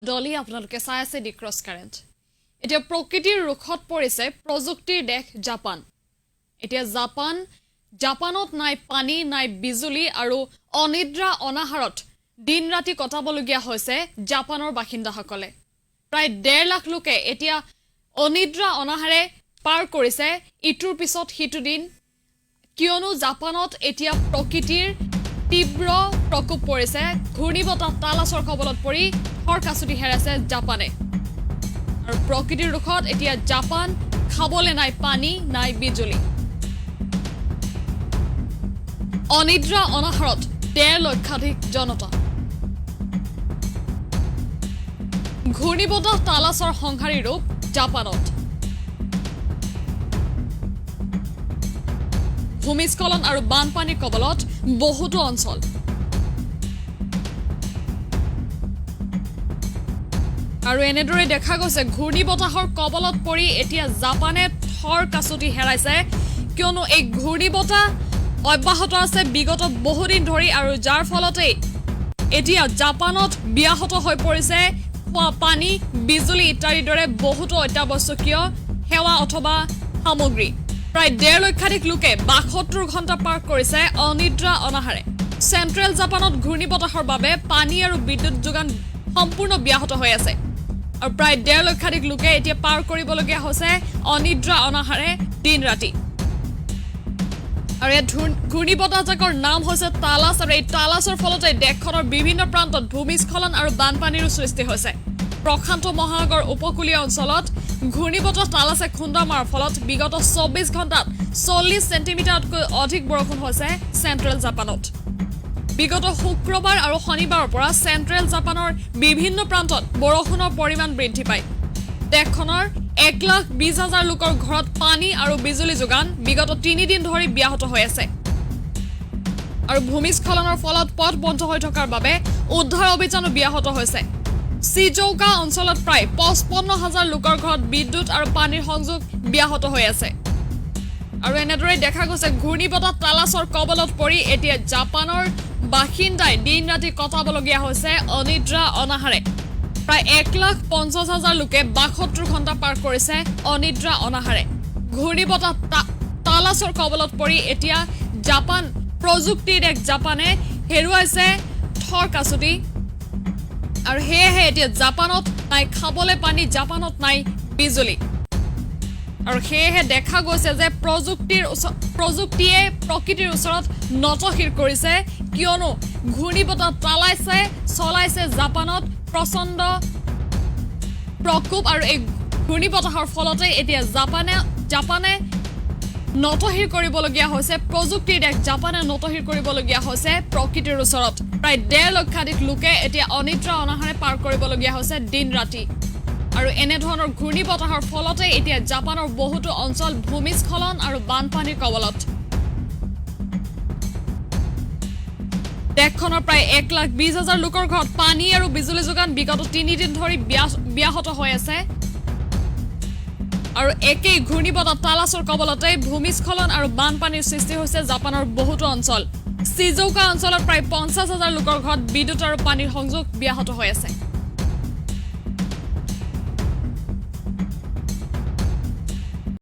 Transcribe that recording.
ডলি, আপোনালোকে চাই আছে দি ক্ৰছ কাৰেণ্ট। এতিয়া প্ৰকৃতিৰ ৰোষত পৰিছে প্ৰযুক্তিৰ দেশ জাপান। এতিয়া জাপানত নাই পানী, নাই বিজুলী আৰু অনিদ্ৰা অনাহাৰত দিন ৰাতি কটাবলগীয়া হৈছে জাপানৰ বাসিন্দাসকলে। প্ৰায় 1.5 লাখ লোকে এতিয়া অনিদ্ৰা অনাহাৰে পাৰ কৰিছে ইটোৰ পিছত সিটো দিন, কিয়নো জাপানত এতিয়া প্ৰকৃতিৰ তীব্ৰ প্ৰকোপ পৰিছে। ঘূৰ্ণীবতাহ তালাচৰ কবলত পৰি থৰকাছুটি হেৰাইছে জাপানে আৰু প্ৰকৃতিৰ ৰোষত এতিয়া জাপান। খাবলৈ নাই পানী, নাই বিজুলী। অনিদ্ৰা অনাহাৰত 1.5 লক্ষাধিক জনতা। ঘূৰ্ণীবতাহ তালাচৰ সংহাৰী ৰূপ জাপানত। ভূমিস্খলন আৰু বানপানীৰ কবলত বহুতো অঞ্চল। আৰু এনেদৰে দেখা গৈছে, ঘূৰ্ণীবতাহৰ কবলত পৰি এতিয়া জাপানে থৰ কাছুটি হেৰাইছে, কিয়নো এই ঘূৰ্ণীবতাহ অব্যাহত আছে বিগত বহুদিন ধৰি আৰু যাৰ ফলতেই এতিয়া জাপানত ব্যাহত হৈ পৰিছে খোৱা পানী, বিজুলী ইত্যাদিৰ দৰে বহুতো অত্যাৱশ্যকীয় সেৱা অথবা সামগ্ৰী। প্ৰায় 1.5 লক্ষাধিক লোকে 72 ঘণ্টা পাৰ কৰিছে অনিদ্ৰা অনাহাৰে। চেণ্ট্ৰেল জাপানত ঘূৰ্ণীবতাহৰ বাবে পানী আৰু বিদ্যুৎ যোগান সম্পূৰ্ণ ব্যাহত হৈ আছে আৰু প্ৰায় 1.5 লক্ষাধিক লোকে এতিয়া পাৰ কৰিবলগীয়া হৈছে অনিদ্ৰা অনাহাৰে দিন ৰাতি। আৰু ইয়াত ঘূৰ্ণীবতাহজাকৰ নাম হৈছে তালাচ আৰু এই তালাচৰ ফলতে দেশখনৰ বিভিন্ন প্ৰান্তত ভূমিস্খলন আৰু বানপানীৰো সৃষ্টি হৈছে। প্ৰশান্ত মহাসাগৰ উপকূলীয় অঞ্চলত ঘূৰ্ণীবতাহ তালাচে খুন্দা মৰাৰ ফলত বিগত 24 ঘণ্টাত 40 চেণ্টিমিটাৰতকৈ অধিক বৰষুণ হৈছে চেণ্ট্ৰেল জাপানত। বিগত শুক্ৰবাৰ আৰু শনিবাৰৰ পৰা চেণ্ট্ৰেল জাপানৰ বিভিন্ন প্ৰান্তত বৰষুণৰ পৰিমাণ বৃদ্ধি পায়। দেশখনৰ 1,20,000 লোকৰ ঘৰত পানী আৰু বিজুলী যোগান বিগত 3 দিন ধৰি ব্যাহত হৈ আছে আৰু ভূমিস্খলনৰ ফলত পথ বন্ধ হৈ থকাৰ বাবে উদ্ধাৰ অভিযানো ব্যাহত হৈছে। চিজৌকা অঞ্চলত প্ৰায় 55 হাজাৰ লোকৰ ঘৰত বিদ্যুৎ আৰু পানীৰ সংযোগ ব্যাহত হৈ আছে। আৰু এনেদৰে দেখা গৈছে, ঘূৰ্ণীবতাহ তালাচৰ কবলত পৰি এতিয়া জাপানৰ বাসিন্দাই দিন ৰাতি কটাবলগীয়া হৈছে অনিদ্ৰা অনাহাৰে। প্ৰায় 1,50,000 লোকে 72 ঘণ্টা পাৰ কৰিছে অনিদ্ৰা অনাহাৰে। ঘূৰ্ণীবতাহ তালাচৰ কবলত পৰি এতিয়া জাপান, প্ৰযুক্তিৰ দেশ জাপানে হেৰুৱাইছে থৰ কাছুটি আৰু সেয়েহে এতিয়া জাপানত নাই খাবলৈ পানী, জাপানত নাই বিজুলী। আৰু সেয়েহে দেখা গৈছে যে প্ৰযুক্তিয়ে প্ৰকৃতিৰ ওচৰত নতশিৰ কৰিছে, কিয়নো ঘূৰ্ণীবতাহ তালাচে চলাইছে জাপানত প্ৰচণ্ড প্ৰকোপ আৰু এই ঘূৰ্ণীবতাহৰ ফলতে এতিয়া জাপানে নতশিৰ কৰিবলগীয়া হৈছে, প্ৰযুক্তিৰ দেশ জাপানে নতশিৰ কৰিবলগীয়া হৈছে প্ৰকৃতিৰ ওচৰত। প্ৰায় 1.5 লক্ষাধিক লোকে এতিয়া অনিদ্ৰা অনাহাৰে পাৰ কৰিবলগীয়া হৈছে দিন ৰাতি। আৰু এনেধৰণৰ ঘূৰ্ণীবতাহৰ ফলতে এতিয়া জাপানৰ বহুতো অঞ্চল ভূমিস্খলন আৰু বানপানীৰ কবলত। দেশখনৰ প্ৰায় 1,20,000 লোকৰ ঘৰত পানী আৰু বিজুলী যোগান বিগত 3 দিন ধৰি ব্যাহত হৈ আছে আৰু একেই ঘূৰ্ণীবতাহ তালাচৰ কবলতে ভূমিস্খলন আৰু বানপানীৰ সৃষ্টি হৈছে জাপানৰ বহুতো অঞ্চল। চিজৌকা অঞ্চলত প্ৰায় 50 হাজাৰ লোকৰ ঘৰত বিদ্যুৎ আৰু পানীৰ সংযোগ ব্যাহত হৈ আছে।